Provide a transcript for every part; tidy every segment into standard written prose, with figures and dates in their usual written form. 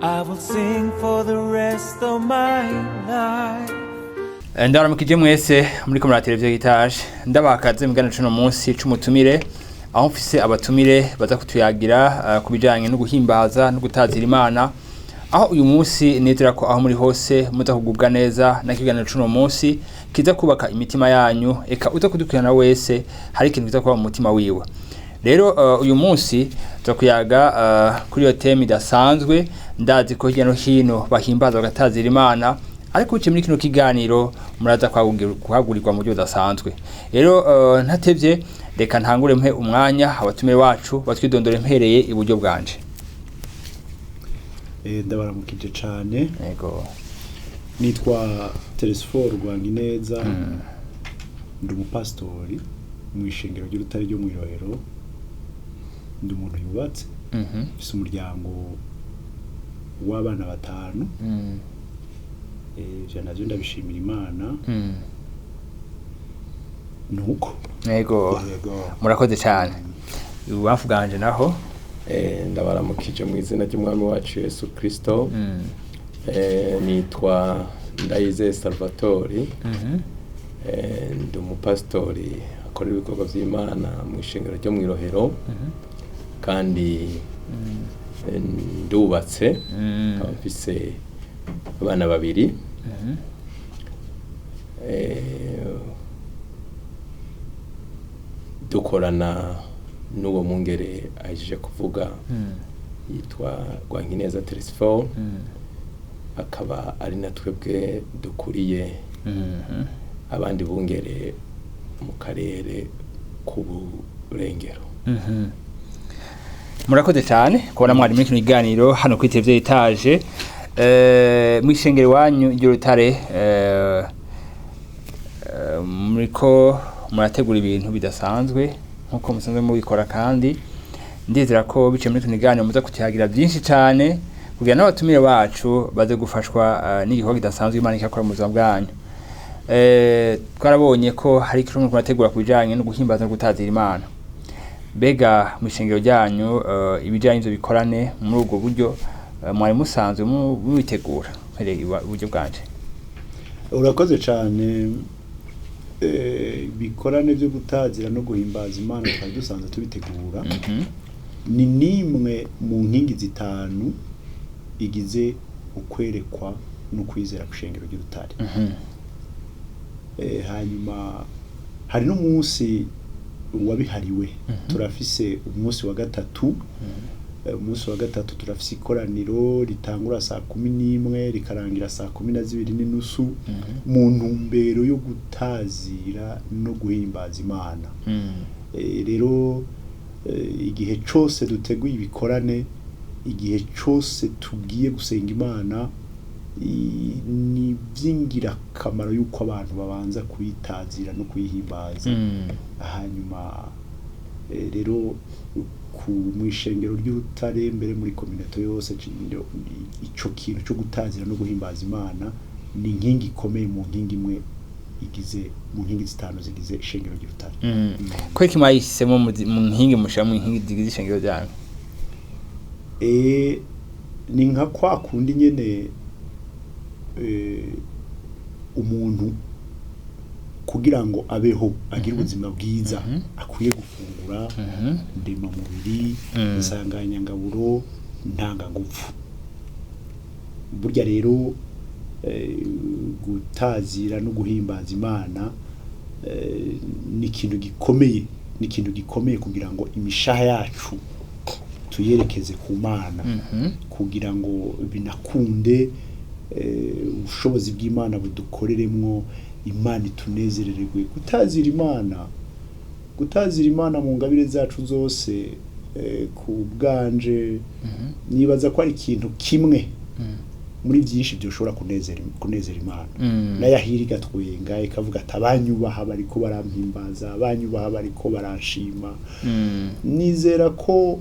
I will sing for the rest of my life. Ndaramukije mwese muri ko muri televiziyo Heritage. Ndabakaze mu kiganiro c'uno munsi c'umutumire, aho mfise abatumire baza kutuyagira ku bijanye no guhimbaza no gutazira Imana, aho uyu munsi nizera ko aho muri hose muza kugubwa neza na kiganiro c'uno munsi kiza kubaka imitima yanyu, eka uza kudukurikirana wese hari ikintu kiza kuba mu mutima wiwe. Rero uyu munsi tuza kuyaga kuri iyo thème idasanzwe. Ndazi ko hirya no hino bahimbaza bagatazira Imana, ariko biciye muri kino kiganiro muraza kuhagurirwa mu buryo budasanzwe. Rero ntatevye, reka ntangure mpe umwanya abatumire wacu batwidondore, mpereye iburyo bwanje. Ndabaramukije cane. Yego. Nitwa Telesfor Rwangineza, ndi umupasitori mu ishengero ry'Urutare ryo mw'Irohero. Ndi umuntu yubatse, mfise umuryango w'abana batanu. Ivyo navyo ndabishimira Imana. Nuko. Yego. Yego. Murakoze cyane. Ibubamfu bwanje naho? Ndabaramukije mu izina ry'Umwami wacu Yesu Kristo. Nitwa Ndayizeye Salvatori. Ndi umupasitori akora ibikorwa by'Imana mu ishengero ryo mu Irohero, kandi ndubatse, nkaba mfise abana babiri. Dukorana n'uwo mwungere ahejeje kuvuga, yitwa Rwankineza Telesfor, akaba ari na twebwe dukuriye abandi bungere mu karere k'uburengero. Murakoze cyane kubona mwari muri kino kiganiro hano kuri televiziyo Heritage. Mw'ishengero iwanyu ry'Urutare, muriko murategura ibintu bidasanzwe nkuko musanzwe mubikora, kandi ndizera ko biciye muri kino kiganiro muza kutuyagira byinshi cyane kugira n'abatumire bacu baze gufashwa n'igikorwa kidasanzwe Imana ikakora mu buzima bwanyu. Twarabonye ko hari ikintu muriko murategura ku bijanye no guhimbaza no gutazira Imana. Mbega mu ishengero ryanyu, ibijanye n'ivyo bikorane muri ubwo buryo, mwari musanzwe mubitegura? Mpereye iburyo bwanje. Urakoze cyane. Ibikorane byo gutazira no guhimbaza Imana twari dusanzwe tubitegura. Ni nimwe mu nkingi zitanu igize ukwerekwa no kwizera kw'ishengero ry'Urutare. Hanyuma hari n'umunsi wabihariwe. Turafise umunsi wa gatatu. Umunsi wa gatatu turafise ikoraniro ritangura saa 11 rikarangira saa 12:30, mu ntumbero yo gutazira no guhimbaza Imana. Rero igihe cose duteguye ibikorane, igihe cose tugiye gusenga Imana, ni ivy'ingirakamaro yuko abantu babanza kuyitazira no kuyihimbaza. Hanyuma rero ku mw'ishengero ry'Urutare, mbere muri communauté yose, ico kintu cyo gutazira no guhimbaza Imana ni inkingi ikomeye mu nkingi imwe igize, mu nkingi zitanu zigize ishengero ry'Urutare. Ko iki mwayihisemo mu nkingi, mushira mu nkingi zigize ishengero ryanyu? Ni nka kwa kundi nyene umuntu kugira ngo abeho agire ubuzima bwiza akwiye gufungura ndemamubiri, insanganyangaburo, ntangangufu. Burya rero gutazira no guhimbaza Imana ni ikintu gikomeye, ni ikintu gikomeye kugira ngo imishaha yacu tuyerekeze ku Mana, kugira ngo binakunde ubushobozi bw'Imana budukoreremwo, Imana itunezerererwe. Gutazira Imana, gutazira Imana mu ngabire zacu zose, ku bwanje nibaza ko ari ikintu kimwe muri byinshi byoshobora kunezera Imana. N'ayahiri igatwenga ikavuga ati: "Abanyubaha bariko barampimbaza, abanyubaha bariko baranshima." Nizera ko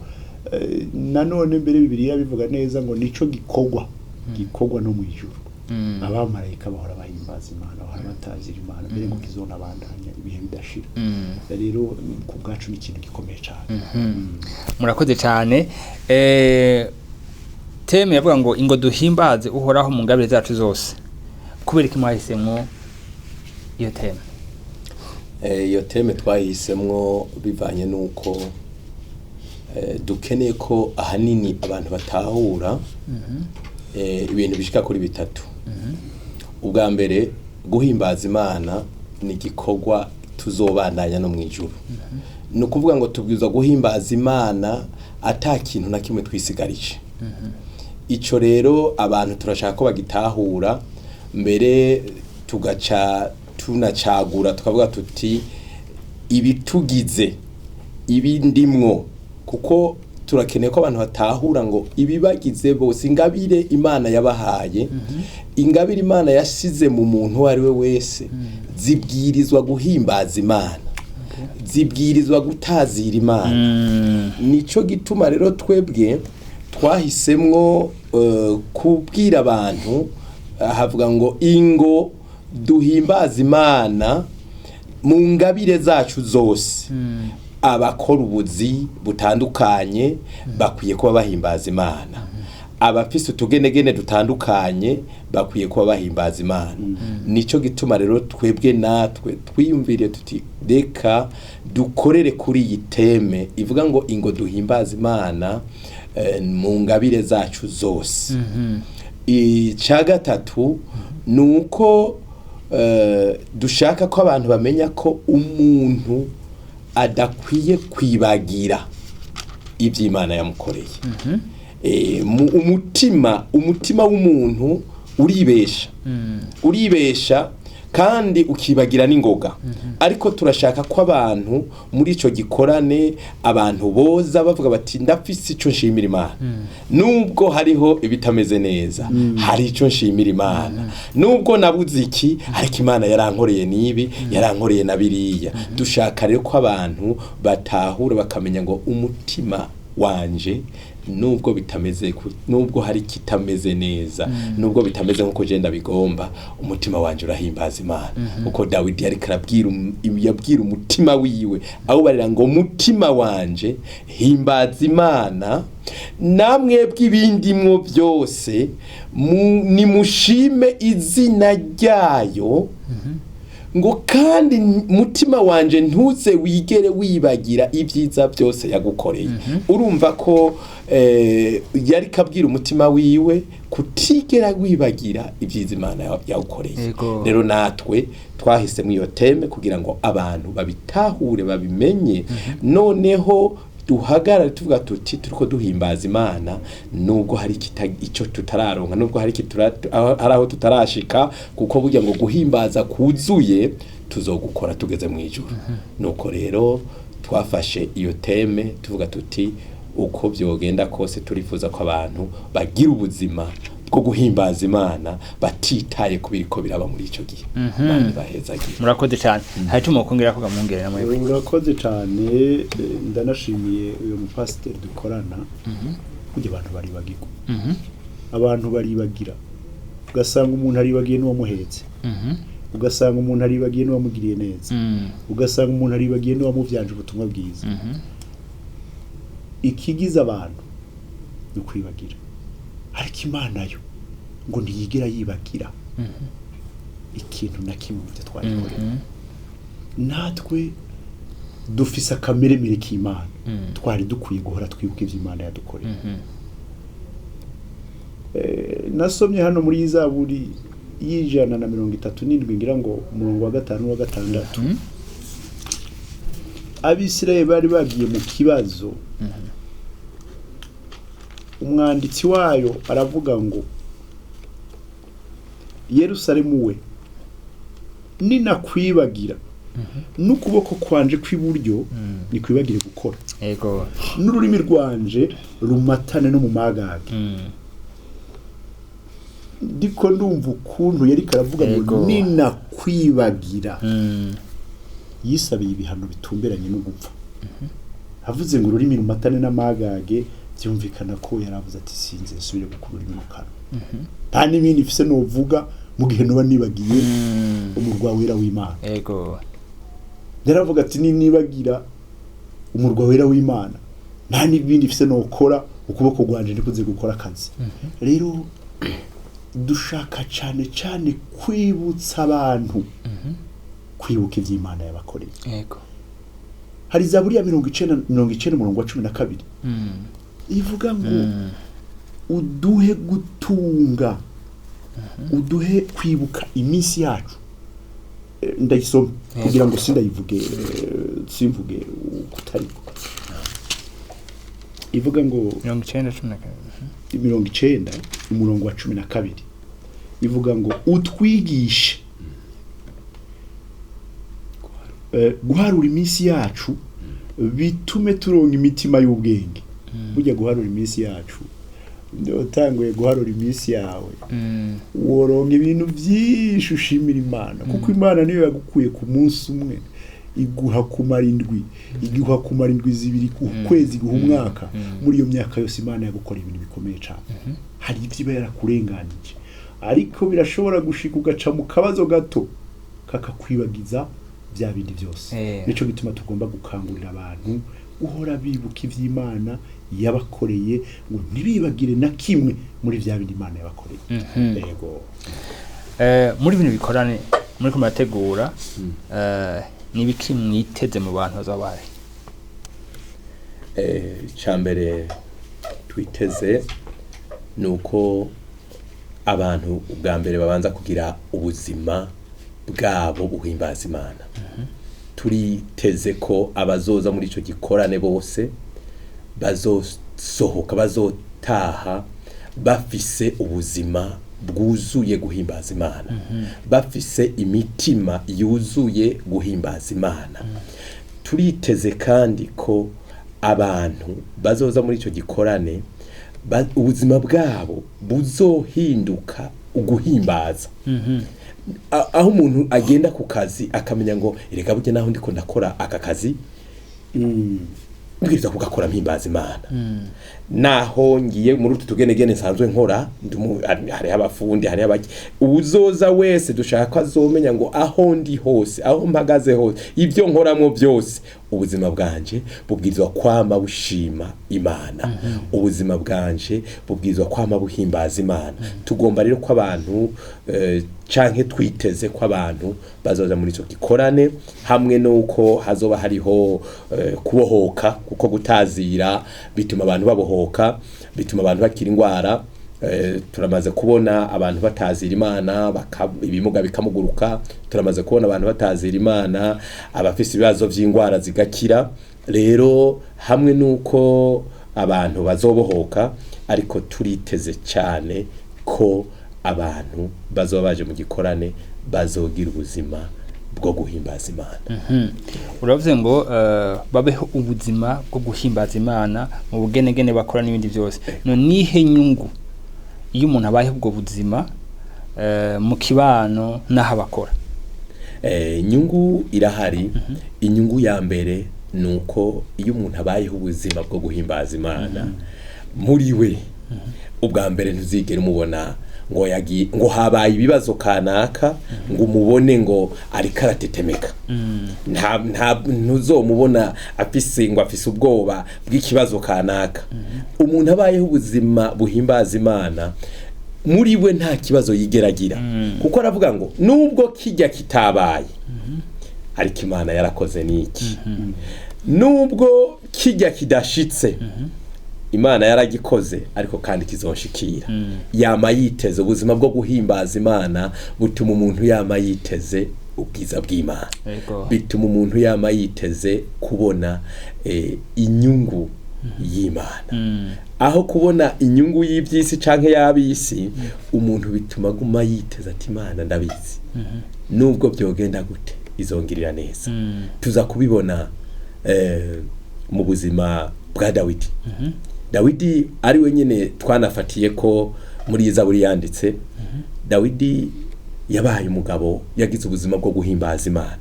nanone mbere Bibiliya bivuga neza ngo nico gikorwa no mu ijuru. Abamarayika bahora bahimbaza Imana, bahora batazira Imana, mbere ngo kizonabandanya ibihe bidashira. Rero ku bwacu ni ikintu gikomeye cyane. Murakoze cyane. Thème yavuga ngo ingo duhimbaze Uhoraho mu ngabire zacu zose. Kubera iki mwahisemwo iyo thème? Iyo thème twayihisemwo bivanye n'uko dukeneye ko ahanini abantu batahura ibintu bishika kuri bitatu. Ubwa mbere, guhimbaza Imana ni igikorwa tuzobandanya no mu ijuru. Ni ukuvuga ngo tubwirizwa guhimbaza Imana ata kintu na kimwe twisigarije. Ico rero abantu turashaka ko bagitahura mbere, tugaca tunacagura tukavuga tuti ibitugize, ibindimwo, kuko turakeneye ko abantu batahura ngo ibibagize bose, ingabire Imana yabahaye, ingabire Imana yashize mu muntu uwo ari we wese, zibwirizwa guhimbaza Imana, zibwirizwa gutazira Imana. Nico gituma rero twebwe twahisemwo kubwira abantu, havuga ngo ingo duhimbaza Imana mu ngabire zacu zose. Abakora ubuzi butandukanye bakwiye kuba bahimbaza Imana, abafise utugenegene dutandukanye bakwiye kuba bahimbaza Imana. Nico gituma rero twebwe natwe twiyumviriye tuti reka dukorere kuri iyi thème ivuga ngo ingo duhimbaza Imana mu ngabire zacu zose. Icya gatatu ni uko dushaka ko abantu bamenya ko umuntu adakwiye kwibagira iby'Imana yamukoreye. Umutima w'umuntu uribesha, uribesha kandi ukibagira n'ingoga. Ariko turashaka ko abantu muri ico gikorane, abantu boza bavuga bati ndafise ico nshimira Imana, nubwo hariho ibitameze neza, hari ico nshimira Imana, nubwo nabuze iki, ariko Imana yarankoreye n'ibi, yarankoreye na biriya. Dushaka rero ko abantu batahura bakamenya ngo umutima wanje, nubwo bitameze nubwo hari kitameze neza, nubwo bitameze nkuko je bigomba, umutima wanje urahimbaza Imana. Uko Dawidi yari karabwira yabwira umutima wiwe, aho barira ngo umutima wanje himbaza Imana, namwe bw'ibindimwo byose nimushime izina ryayo, ngo kandi mutima wanje ntuze wigere wibagira ibyiza byose yagukoreye. Urumva ko yari kabwira umutima wiwe kutigera wibagira ibyiza Imana yawukoreye. Rero natwe twahisemo iyo thème kugira ngo abantu babitahure, babimenye, noneho duhagarare tuvuga tuti turiko duhimbaza Imana nubwo hari icyo tutararonka, nubwo hari hari aho tutarashika, kuko burya ngo guhimbaza kuzuye tuzogukora tugeze mu ijuru. Nuko rero twafashe iyo thème tuvuga tuti uko byogenda kose turifuza ko abantu bagira ubuzima bwo guhimbaza Imana batitaye ku biriko biraba muri ico gihe. Imana ibahezagiye. Murakoze cyane. Hari icyo mukongera ko gamwongera namwe? Urakoze cyane. Ndanashimiye uyu mupasiteri dukorana. Burya abantu baribagirwa, abantu baribagira, ugasanga umuntu aribagiye n'uwamuhetse, ugasanga umuntu aribagiye n'uwamugiriye neza, ugasanga umuntu aribagiye n'uwamuvyanje ubutumwa bwiza. Ikigize abantu ni ukwibagira, ariko Imana yo ngo ntiyigera yibagira ikintu na kimwe mu byo twayikorera. Natwe dufise akameremere k'Imana, twari dukwiye guhora twibuka ivyo Imana yadukoreye. Nasomye hano muri Zaburi y'137, ngira ngo umurongo wa 5 wa 6, Abisirayeli bari bagiye mu kibazo. Umwanditsi wayo aravuga ngo Yerusalemu we, ninakwibagira, n'ukuboko kwanje kw'iburyo nikwibagire gukora, n'ururimi rwanje rumatane no mu magage. Ndiko ndumva ukuntu yari karavuga ngo ninakwibagira, yisabiye ibihano bitumberanye no gupfa. Avuze ngo ururimi rumatane n'amagage, byumvikana ko yaravuze ati sinze nsubire gukura ururimi mu kanwa, nta n'ibindi mfise novuga mu gihe noba nibagiye umurwa wera w'Imana. Yaravuga ati ninibagira umurwa wera w'Imana, nta n'ibindi mfise nokora. Ukuboko gwanje ntikuze gukora akazi. Rero dushaka cyane cyane kwibutsa abantu kwibuka ivy'Imana yabakoreye. Yego. Hari Zaburi ya 90 umurongo wa 12 ivuga ngo uduhe gutunga, uduhe kwibuka iminsi yacu. Ndayisoma kugira ngo sindayivuge, simvuge kutariko. Ivuga ngo 90 12. 90 umurongo wa 12 ivuga ngo utwigishe guharura iminsi yacu, bitume turonka imitima y'ubwenge. Burya guharura iminsi yacu, utanguye guharura iminsi yawe, woronka ibintu byinshi ushimira Imana, kuko Imana niyo yagukuye ku munsi umwe iguha kumara indwi, iguha kumara indwi zibiri, ukwezi, iguha umwaka. Muri iyo myaka yose Imana yagukora ibintu bikomeye cyane. Hari ibyo iba yarakurenganije, ariko birashobora gushika ugaca mu kabazo gato kakakwibagiza bya bindi byose. Nico gituma tugomba gukangurira abantu guhora bibuka ivy'Imana yabakoreye, ngo ntibibagire na kimwe muri vya bindi Imana yabakoreye. Yego. Muri bino bikorane muri ko murategura, nibiki mwiteze mu bantu bazoba bahari? Icambere twiteze ni uko abantu ubwa mbere babanza kugira ubuzima bwabo buhimbaza Imana. Turiteze ko abazoza muri ico gikorane bose bazosohoka, bazotaha bafise ubuzima bwuzuye guhimbaza Imana, bafise imitima yuzuye guhimbaza Imana. Turiteze kandi ko abantu bazoza muri ico gikorane ubuzima bwabo buzohinduka uguhimbaza. Aho umuntu agenda ku kazi akamenya ngo erega burya naho ndiko ndakora aka kazi, mbwiriza kugakora mpimbaza Imana. Naho ngiye muri utu tugenegene nsanzwe nkora, hariho abafundi, hariho abaki, uwuzoza wese dushaka ko azomenya ngo aho ndi hose, aho mpagaze hose, ibyo nkoramwo byose, ubuzima bwanje bubwirizwa kwama bushima Imana, ubuzima bwanje bubwirizwa kwama buhimbaza Imana. Tugomba rero ko abantu, canke twiteze ko abantu bazoza muri ico gikorane, hamwe nuko hazoba hariho kubohoka, kuko gutazira bituma abantu babohoka, bituma abantu bakira ingwara. Turamaze kubona abantu batazira Imana ibimuga bikamuguruka, turamaze kubona abantu batazira Imana abafise ibibazo vy'ingwara zigakira. Rero hamwe nuko abantu bazobohoka, ariko turiteze cyane ko abantu bazoba baje mu gikorane bazogira ubuzima bwo guhimbaza Imana. Uravuze ngo babeho ubuzima bwo guhimbaza Imana mu bugenegene bakora n'ibindi byose. None nihe nyungu iyo umuntu abayeho ubwo buzima mu kibano n'aho abakora? Inyungu irahari. Inyungu ya mbere nuko iyo umuntu abayeho ubuzima bwo guhimbaza Imana muri we, ubwa mbere ntuzigere umubona ngo yagiye, ngo habaye ibibazo kanaka, ngo umubone ngo ariko aratetemeka. Nta ntuzomubona afise ngo afise ubwoba bw'ikibazo kanaka. Umuntu abayeho ubuzima buhimbaza Imana muri we nta kibazo yigeragira, kuko aravuga ngo nubwo kijya kitabaye, ariko Imana yarakoze niki, nubwo kijya kidashitse, Imana yaragikoze, ariko kandi kizonshikira. Yama yiteze ubuzima bwo guhimbaza Imana butuma umuntu yama yiteze ubwiza bw'Imana, bituma umuntu yama yiteze kubona inyungu y'Imana. Aho kubona inyungu y'iby'isi canke y'ab'isi, umuntu bituma aguma yiteze ati Imana ndabizi, nubwo byogenda gute izongirira neza. Tuza kubibona mu buzima bwa Dawidi. Dawidi ari we nyene twanafatiye ko muri Zaburi yanditse. Dawidi yabaye umugabo yagize ubuzima bwo guhimbaza Imana,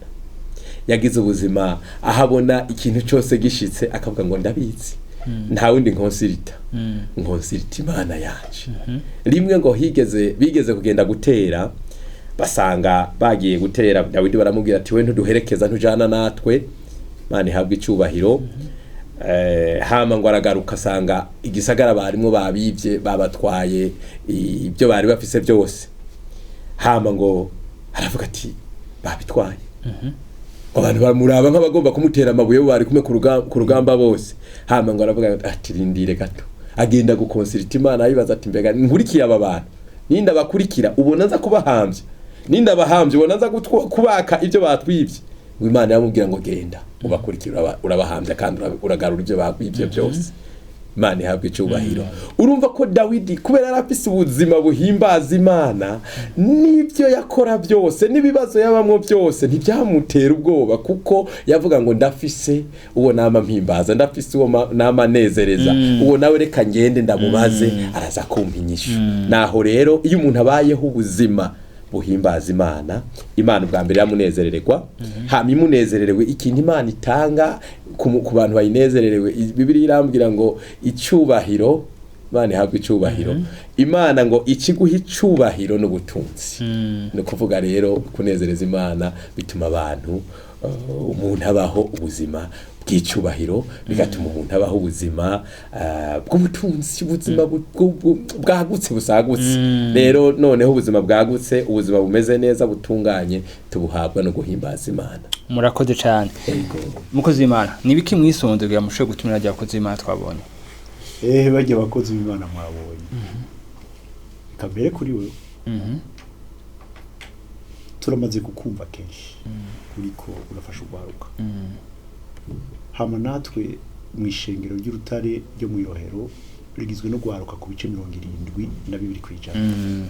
yagize ubuzima ahabona ikintu cyose gishitse akavuga ngo ndabizi, nta wundi nkonsirita, nkonsirita Imana yanje. Rimwe ngo bigeze kugenda gutera, basanga bagiye gutera, Dawidi baramubwira ati we ntuduherekeza, ntujana natwe, Imana ihabwe icyubahiro. Hama ngo aragaruka asanga igisagara barimwo babivye, babatwaye ibyo bari bafise byose. Hama ngo aravuga ati babitwaye. Abantu bamuraba nk'abagomba kumutera amabuye, bo bari kumwe ku rugamba bose. Hama ngo aravuga ati rindire gato, agenda gukonsirita Imana, ayibaza ati mbega nkurikiye aba bantu, ninda bakurikira ubona nza kubahambya, ninda bahambye ubona nza kubaka ibyo batwibye? Ngo Imana yamubwira ngo genda ubakurikira, urabahambya kandi uragarura ibyo bakwibye byose. Imana ihabwa icyubahiro. Urumva ko Dawidi, kubera yari afise ubuzima buhimbaza Imana, n'ibyo yakora byose n'ibibazo yabamwo byose ntibyamutera ubwoba, kuko yavuga ngo ndafise uwo nama mpimbaza, ndafise uwo nama nezereza, uwo nawe reka ngende ndamubaze, araza kumpa inyishu. Naho rero iyo umuntu abayeho ubuzima buhimbaza Imana, Imana ubwa mbere yamunezerererwa. Hama imunezererewe, ikintu Imana itanga ku bantu bayinezererewe, Bibiliya irambwira ngo icyubahiro, Imana ihabwa icyubahiro. Imana ngo ikiguha icyubahiro n'ubutunzi. Ni ukuvuga rero kunezereza Imana bituma abantu, umuntu abaho ubuzima bw'icyubahiro, bigatuma umuntu abaho ubuzima bw'ubutunzi, ubuzima bwagutse, busagutse. Rero noneho ubuzima bwagutse, ubuzima bumeze neza butunganye, tubuhabwa no guhimbaza Imana. Murakoze cyane. Mukozi w'Imana, ni ibiki mwisunze kugira mushobore gutumira rya bakozi b'Imana twabonye? Bajya abakozi b'Imana mwabonye, reka mbere kuri wewe. Turamaze kukumva kenshi uriko urafasha urwaruka. Hama natwe mu ishengero ry'Urutare ryo mu Irohero rigizwe no gwaruka ku bice 72%.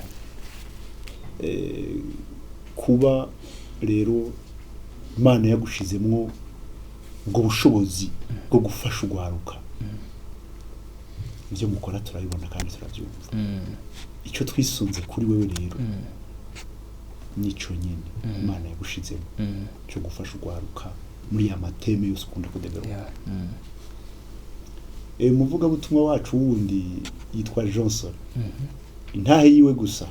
Kuba rero Imana yagushizemwo ubwo bushobozi bwo gufasha urwaruka, ibyo mukora turabibona kandi turabyumva. Icyo twisunze kuri wewe rero nico nyene Imana yagushizemo cyo gufasha urwaruka muri ya ma thèmes yose ukunda kudevelopa. Umuvugabutumwa wacu wundi yitwa Johnson, intahe yiwe gusa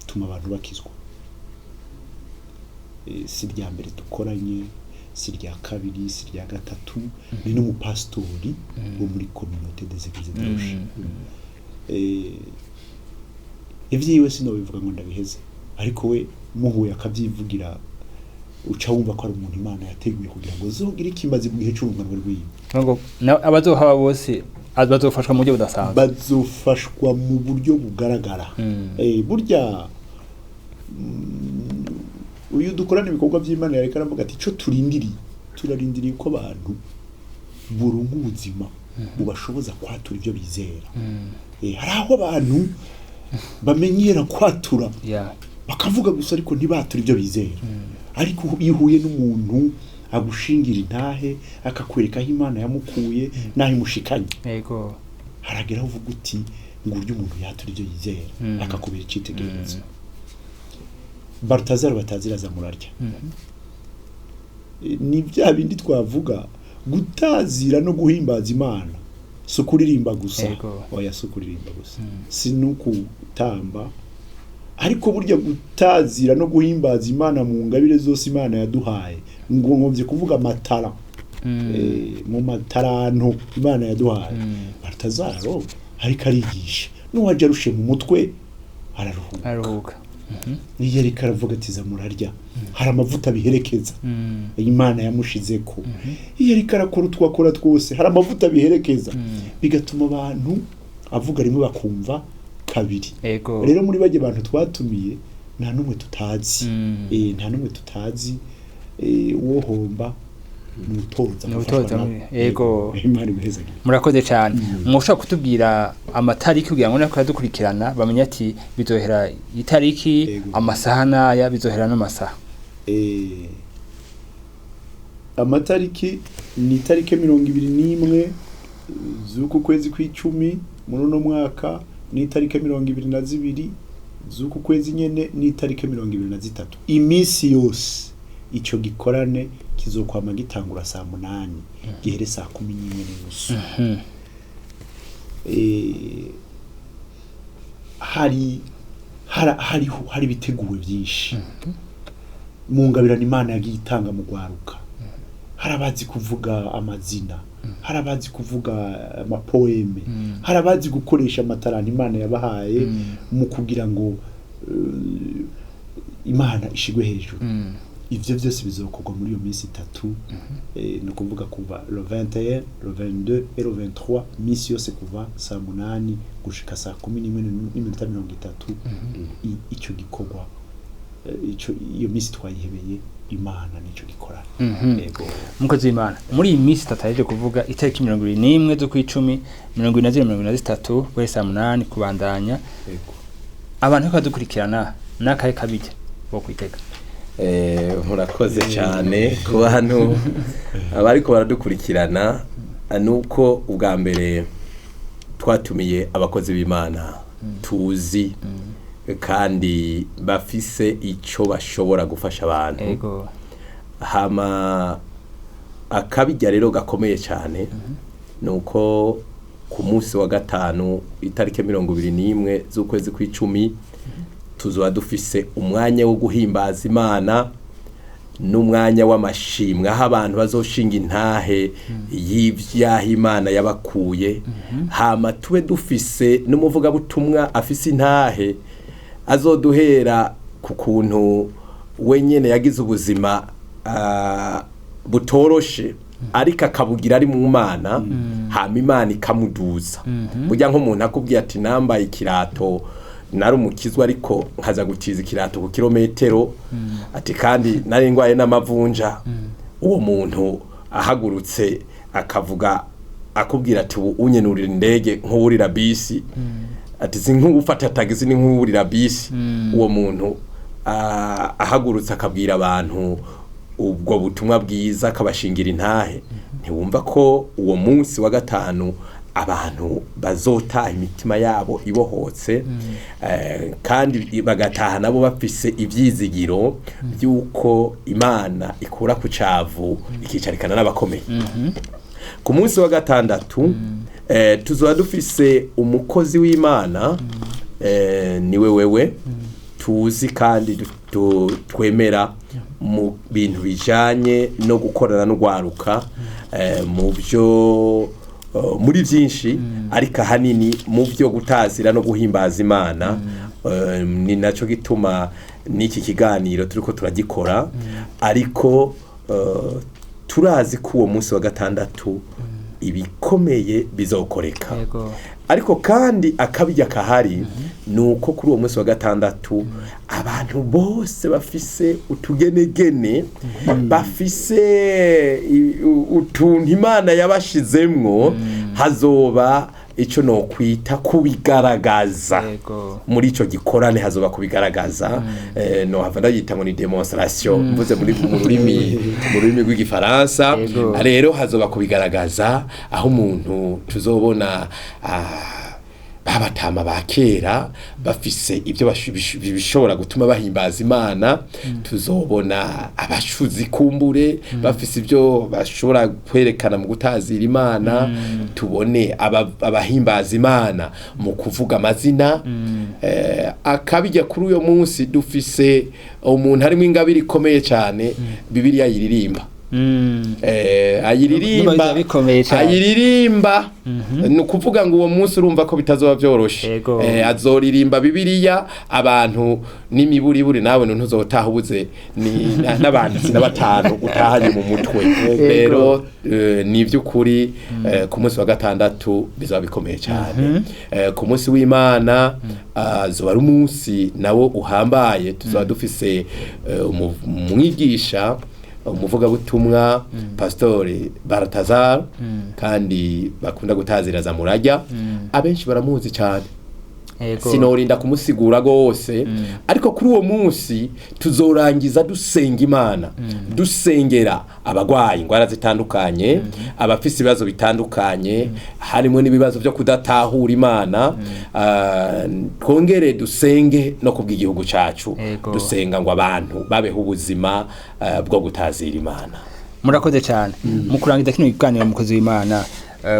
tuma abantu bakizwa. Si rya mbere dukoranye, si rya kabiri, si rya gatatu, ni n'umupasitori wo muri Communauté des Églises de Roche. Ivyiwe sinobivuga ngo ndabiheze, ariko we muhuye akavyivugira, uca wumva ko ari umuntu Imana yateguye kugira ngo zogire ikimazi mu gihe c'urungano rwiwe. Ngo abazohaba bose bazofashwa mu buryo budasanzwe. Bazofashwa mu buryo bugaragara. Burya uyu dukorana ibikorwa by'Imana yareka aravuga ati ico turindiriye, turarindiriye ko abantu burungu ubuzima bubashoboza kwatura ibyo bizera. Hari aho abantu bamenyera kwatura, bakavuga gusa ariko ntibatura ibyo bizera. Ariko iyo uhuye n'umuntu agushingira intahe, akakwereka aho Imana yamukuye n'aho imushikanye, haragera aho uvuga uti ngo uburyo umuntu yatura ibyo yizera, akakubera icyitegererezo. Barutazaro bataziraza murarya. Ni bya bindi twavuga, gutazira no guhimbaza Imana si ukuririmba gusa. Oya, si ukuririmba gusa, si n'ukutamba, ariko burya gutazira no guhimbaza Imana mu ngabire zose Imana yaduhaye, ngo nkomvye kuvuga amatara, mu mataranto Imana yaduhaye. Barutazaro ariko arigisha, n'uwaje arushe mu mutwe araruhuka. Aruhuka. Iyo ariko aravuga ati za murarya, hari amavuta biherekeza Imana yamushizeko. Iyo ariko arakora utwo akora twose, hari amavuta biherekeza, bigatuma abantu avuga rimwe bakumva kabiri. Rero muri bajye bantu twatumiye nta n'umwe tutazi. Nta n'umwe tutazi. Uwohomba ni utoza. Ni utoza. Gufashwa nawe. Imana iguhezagire. Murakoze cyane. Mushobora kutubwira amatariki kugira ngo nako yadukurikirana bamenye ati bizohera itariki, amasaha n'aya, bizohera n'amasaha? Amatariki ni itariki 21 z'uku kwezi kw'icumi muri uno mwaka, ni itariki 22 z'uku kwezi nyene, ni itariki 23. Iminsi yose ico gikorane kizokwama gitangura saa 8 gihere saa 11:30. Hari hariho hari biteguwe byinshi mu ngabirano Imana yagiye itanga mu gwaruka. Hari abazi kuvuga amazina. Hari abazi kuvuga amapoeme, hari abazi gukoresha amataranta Imana yabahaye mu kugira ngo Imana ishigwe hejuru. Ivyo vyose bizokorwa muri iyo minsi itatu, ni ukuvuga kuva le 21, le 22 et le 23, minsi yose kuva saa 8 gushika saa 11:30. Ico gikorwa, ico iyo minsi twayihebeye Imana, nico gikorana. Yego. Umukozi w'Imana, muri iyi minsi itatu aheje kuvuga, itariki 21 z'ukwicumi, 22, 23, guhera saa 8 kubandanya, Yego. abantu bariko badukurikirana n'akahe kabirya bo kwitega? Murakoze cyane. Ku bantu abariko baradukurikirana, nuko ubwa mbere twatumiye abakozi b'Imana tuzi kandi bafise ico bashobora gufasha abantu. Hama akabijya rero gakomeye cyane nuko ku munsi wa gatanu, itariki 21 z'ukwezi kw'icumi, tuzoba dufise umwanya wo guhimbaza Imana n'umwanya w'amashimwe, aho abantu bazoshinga intahe y'ivyaha Imana yabakuye. Hama tube dufise n'umuvugabutumwa afise intahe azoduhera ku kuntu wenyene yagize ubuzima butoroshe, ariko akabugira ari mu Mana, hama Imana ikamuduza. Burya nk'umuntu akubwiye ati: "Nambaye ikirato, nari umukizwa, ariko nkaza gutiza ikirato ku kilometero," ati: "Kandi nari ndwaye n'amavunja," uwo muntu ahagurutse akavuga, akubwira ati: "Ubu unyenurira indege nk'uwurira bisi," ati: "Si nk'uwufata tagisi, ni nk'uwurira bisi." Uwo muntu ahagurutse akabwira abantu ubwo butumwa bwiza, akabashingira intahe, ntiwumva ko uwo munsi wa gatanu abantu bazotaha imitima yabo ibohotse, kandi bagataha nabo bafise ivyizigiro by'uko Imana ikura ku cavu ikicarikana n'abakomeye. Ku munsi wa gatandatu, tuzoba dufise umukozi w'Imana, niwe wewe tuzi kandi twemera mu bintu bijanye no gukorana n'urwaruka, mu byo muri byinshi, ariko ahanini mu byo gutazira no guhimbaza Imana. Ni nacyo gituma n'iki kiganiro turiko turagikora. Ariko turazi ko uwo munsi wa gatandatu ibikomeye bizokoreka. Ariko kandi akabijya kahari ni uko kuri uwo munsi wa gatandatu abantu bose bafise utugenegene, bafise utuntu Imana yabashizemwo, hazoba ico nokwita kubigaragaza. Muri ico gikorane hazoba kubigaragaza, no hava ndayita ngo ni démonstration, mvuze muri mu rurimi rw'igifaransa. Rero hazoba kubigaragaza, aho umuntu tuzobona babatama ba kera bafise ibyo bishobora gutuma bahimbaza Imana, tuzobona abashuzi kumbure bafise ibyo bashobora kwerekana mu gutazira Imana, tubone abahimbaza Imana mu kuvuga amazina. Akabijya kuri uyo munsi, dufise umuntu harimo ingabire ikomeye cyane, Bibiliya yiririmba, ayiririmba. Biba bikomeye cyane. Ayiririmba, ni ukuvuga ngo uwo munsi urumva ko bitazoba byoroshe. Azoririmba Bibiliya abantu n'imiburiburi, nawe ntuzotaha ubuze n'abanditsi na batanu utahanye mu mutwe. Rero ni iby'ukuri, ku munsi wa gatandatu bizaba bikomeye cyane. Ku munsi w'Imana azoba ari umunsi nawo uhambaye. Tuzaba dufise umwigisha, umuvugabutumwa, Pastori Baratazar, kandi bakunda gutazira za murajya, abenshi baramuzi cyane. Sinorinda kumusigura gose, ariko kuri uwo munsi tuzorangiza dusenga Imana, dusengera abagwayi ingwara zitandukanye, abafise ibibazo bitandukanye, harimo n'ibibazo byo kudatahura Imana. Twongere dusenge no kubw'igihugu cacu, dusenga ngo abantu babeho ubuzima bwo gutazira Imana. Murakoze cyane. Mu kurangiza kino kiganiro, mukozi w'Imana,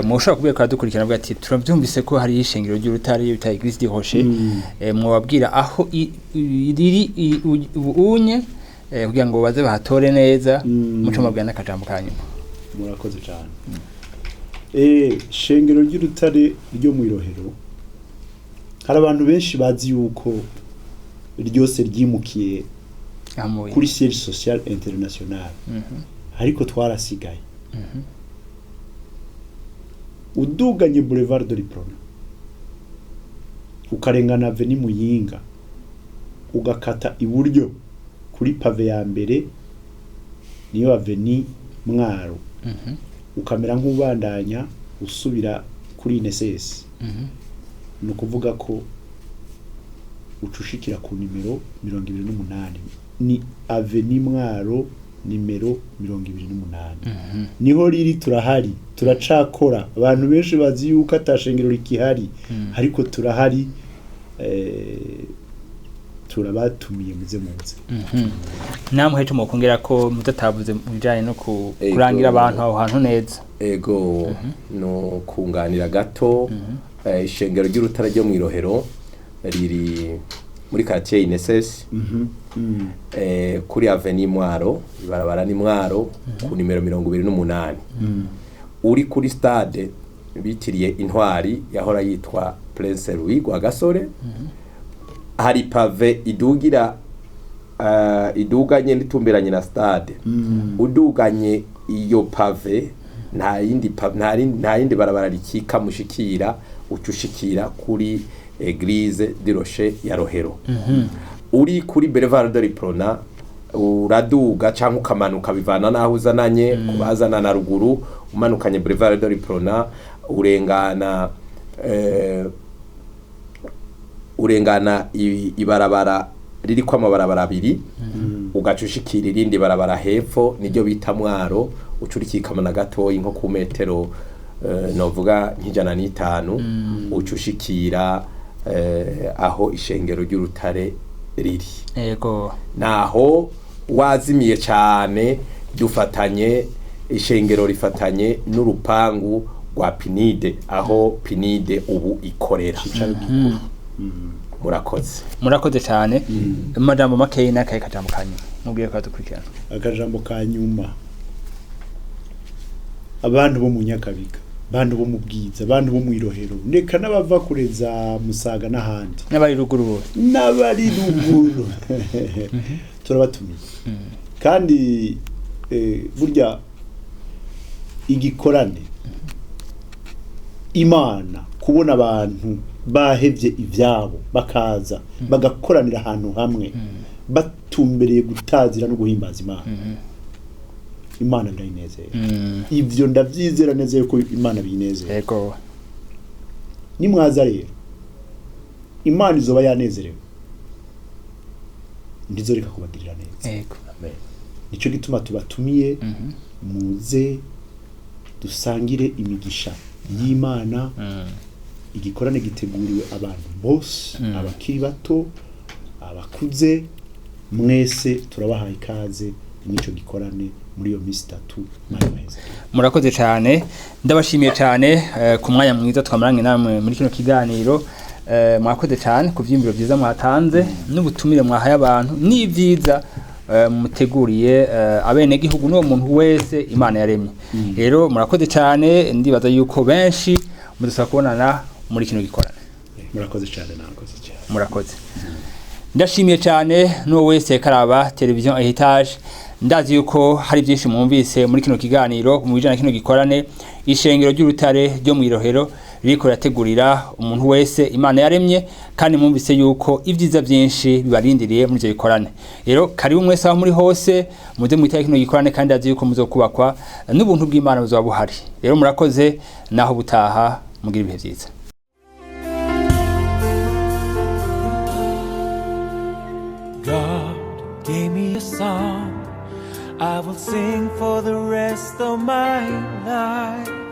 mushobora kubwira ko dukurikirana avuga ati: "Turabyumvise ko hari ishengero ry'Urutare bita Église du Rocher," mwababwira aho riri unye, kugira ngo baze bahatore neza, muco mabwira n'akajambo ka nyuma. Murakoze cyane. Shengero ry'Urutare ryo mu Irohero, hari abantu benshi bazi yuko ryose ryimukiye Amuye. kuri siège social international, ariko twarasigaye. Uduganye boulevard de l'Uprona, ukarengana avenue Muyinga, ugakata iburyo kuri pavé ya mbere, niyo avenue Mwaro, ukamera nk'ubandanya usubira kuri INSS, ni ukuvuga ko ucushikira ku nimero 28. Ni avenue Mwaro nimero 28, niho riri. Turahari, turacakora. Abantu benshi bazi yuko atashengero rikihari, ariko turahari. Turabatumiye, muze muze. Namwe heco mukongera ko mudatavuze mu bijanye no Ego. kurangira abantu aho hantu neza? Ego, no kunganira gato, ishengero ry'Urutare ryo mu Irohero riri muri quartier INSS, kuri avenue Mwaro, ibarabara ni Mwaro, ku nimero 28. Uri kuri stade bitiriye Intwari yahora yitwa Prince Louis Rwagasore, hari pavé idugira, iduganye n'itumberanye na stade. Uduganye iyo pavé, nta yindi nta yindi barabara rikika mushikira, uca ushikira kuri Église du Rocher ya Rohero. Uri kuri Boulevard de l'Uprona, uraduga cyangwa ukamanuka bivana naho uzananye. Kubazana na ruguru, umanukanye Boulevard de l'Uprona, urengana ibarabara ririko amabarabara abiri, ugaca ushikira irindi barabara hepfo, niryo bita Mwaro. Uca urikikama gatoyi nko ku metero, novuga nk'105, uca ushikira aho ishengero ry'Urutare riri. Naho wazimiye cyane, dufatanye, ishengero rifatanye n'urupangu rwa PNUD, aho PNUD ubu ikorera. Icicaro gikuru. Murakoze. Murakoze cyane. Mu majambo makeyi, n'akahe kajambo kanyuma mubwiye ko dukurikirana? Akajambo ka nyuma: abantu bo mu Nyakabiga, abantu bo mu Bwiza, abantu bo mu Irohero, ndeka n'abava kure za Musaga n'ahandi, n'abari ruguru bose, n'abari ruguru, turabatumiye. Kandi burya igikorane Imana, kubona abantu bahevye ivyabo bakaza bagakoranira ahantu hamwe batumbereye gutazira no guhimbaza Imana, Imana birayinezera. Ivyo ndavyizera neza yuko Imana biyinezera. Nimwaza rero, Imana izoba yanezerewe, ntizoreka kubagirira neza. Nico gituma tubatumiye, muze dusangire imigisha y'Imana. Igikorane giteguriwe abantu bose, abakiri bato, abakuze, mwese turabahaye ikaze muri ico gikorane, muri iyo minsi 3. Mwari meza. Murakoze cyane, ndabashimiye cyane ku mwanya mwiza twamaranye namwe muri kino kiganiro. Mwakoze cyane ku vyiyumviro byiza mwatanze n'ubutumire mwahaye abantu n'ibyiza muteguriye abenegihugu n'uwo muntu wese Imana yaremye. Rero murakoze cyane, ndibaza yuko benshi mudusaba kubonana muri kino gikorane. Murakoze cyane, nakoze cyane. Murakoze. Ndashimiye cyane n'uwo wese karaba televiziyo Heritage. Ndazi yuko hari byinshi mwumvise muri kino kiganiro mu bijyanye na kino gikorane ishengero ry'Urutare ryo mu Irohero ririko rirategurira umuntu wese Imana yaremye, kandi mwumvise yuko ibyiza byinshi bibarindiriye muri ibyo bikorane. Rero karibu mwese aho muri hose, muze mwitaye kino gikorane, kandi ndazi yuko muzokubakwa n'ubuntu bw'Imana buzoba buhari. Rero murakoze, naho butaha, mugira ibihe byiza. God gave me a song I will sing for the rest of my life.